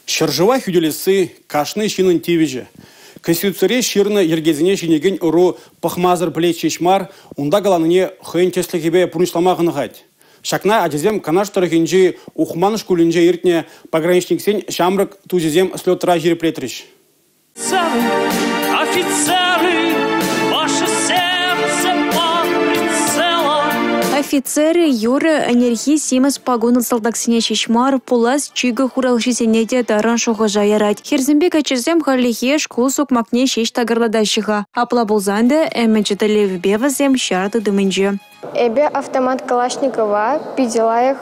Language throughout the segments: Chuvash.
Ҫӗршыва хӳтӗлесси – кашни ҫыннӑн тивӗҫӗ. Конституцире ҫырнӑ йӗркесене ҫитӗнекен ӑру пӑхмасӑр пӗлет ҫеҫ мар, унта каланине хӑйӗн тӗслӗхӗпе пурнӑҫлама хӑнӑхать. Ҫакна ачасем Канаш тӑрӑхӗнчи Ухман шкулӗнче иртнӗ пограничниксен ҫамрӑк тусӗсем слётра ҫирӗплетрӗҫ. Офицеры, ваше сердце под прицелом. «Офицеры» юрӑ ӗнерхи симӗс пакунлӑ салтаксене ҫеҫ мар, пулас чикӗ хуралҫисене те тарӑн шухӑша ярать. Хӗрсемпе каччӑсем хальлӗхе шкул сукмакне ҫеҫ такӑрлатаҫҫӗ-ха. Апла пулсан та ӗмӗчӗ-тӗллевӗпе вӗсем ҫар тытӑмӗнче. Эпӗ автомат Калашникова питӗ лайӑх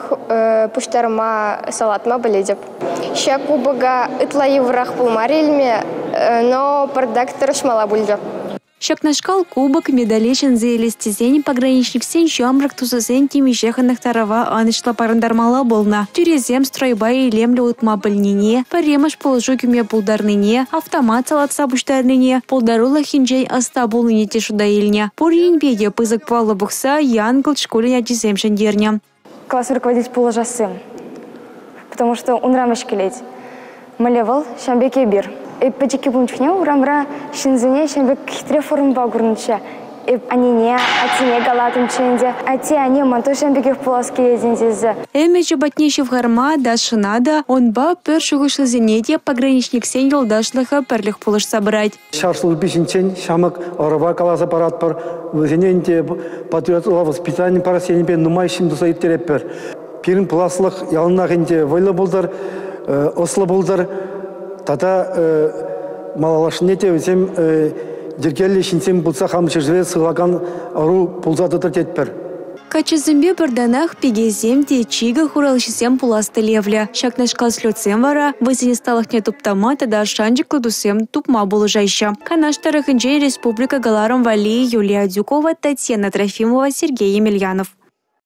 пуҫтарма, салатма пӗлетӗп. Ҫак кубока ытла йывӑрах пулмарӗ илме, но пӑртак тӑрӑшмалла пулчӗ. Ҫакнашкал кубок, медале ҫӗнсе илес тесен пограничниксен ҫамрӑк тусӗсен темиҫе хӑнӑхтарӑва ӑнӑҫлӑ парӑнтармалла пулнӑ. Тӳресем стройпа илемлӗ утма пӗлнине, пӗрремӗш пулӑшу кӳме пултарнине, автомат салатса пуҫтарнине, пултарулӑх енчен ӑста пулнине те шута илнӗ. Пур енпе те пысӑк паллӑ пухса Янкӑлч шкулӗн ачисем ҫӗнтернӗ. Класс руководитель пулӑшасси, потому что унран вӗҫ килет. Мӗнле вӑл, ҫавӑн пек эпир. Эп пӗчӗккӗ пулнӑ чухне урамра ҫынсене ҫавӑн пек хитре формӑпа курнӑччӗ. Эп аннене, аттене калаттӑмччӗ ӗнтӗ. Атте, анне, ман та ҫавӑн пекех пулас килет тесе. Ӗмӗчӗ патне ҫывхарма Дашӑна та, унпа пӗр шухӑшлисене те пограничниксен юлташлӑхӗ пӗрлӗх пулӑшса пырать. Ҫар служби ҫинчен ҫамрӑк ӑрӑва каласа паратпӑр. Вӗсене ӗнтӗ патриотла воспитани парас енӗпе нумай ӗҫ туса ирттеретпӗр. Пирӗн пуласлӑх яланах ӗнтӗ вӑйлӑ пултӑр, ӑслӑ пултӑр тата малаллашне те вӗсем йӗркеллӗ ҫынсем пулса хамӑр ҫӗршыва сыхлакан ӑру пулса тӑтӑр тетпӗр. Каччӑсемпе пӗр танах пикесем те чикӗ хуралҫисем пулас тӗллевлӗ. Ҫакнашкал слётсем вара вӗсен ӑсталӑхне туптама тата шанчӑклӑ туссем тупма пулӑшаҫҫӗ. Канаш тӑрӑхӗнчен республика кӑларӑм валли Юлия Адюкова, Татьяна Трофимова, Сергей Емельянов.